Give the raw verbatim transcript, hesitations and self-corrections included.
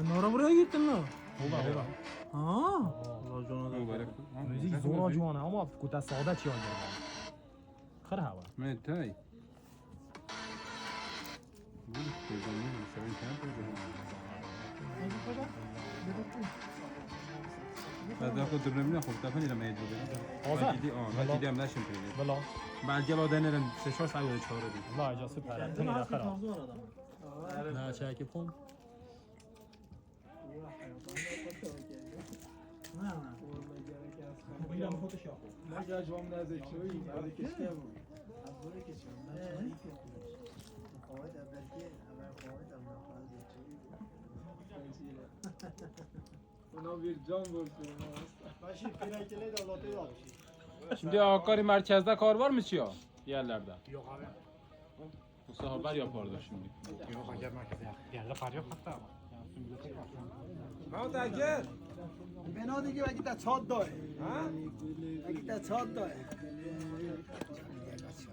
Nara buraya gittin la. Ola ola. Ha. Allah canına da. Mübarek. Müzik zora ciwan e ama ku te sade çiya girdi. Xir hewa. Me tay. Hadi ko durumuna xurtafan ile meydan. Hazır. Ciddi, aa, ciddi em naşim peyni. Bela. Ben cevap denerim. Se şor sabi de çağırdı. La ca süper. Teni de xera. Na çekip xum. Buna bir can borçluyum. Başı pirekele de Allah'ta da bir şey. Şimdi Hakkari merkezde kar var mı çiya? Yerlerde. Yok abi. Olsa haber yapardı şimdi. Yok abi merkezde yok. Yerde kar yok hatta ama. Mehmet Akif. Ben o digi vakit de çat doy. Ha? Vakit de çat doy.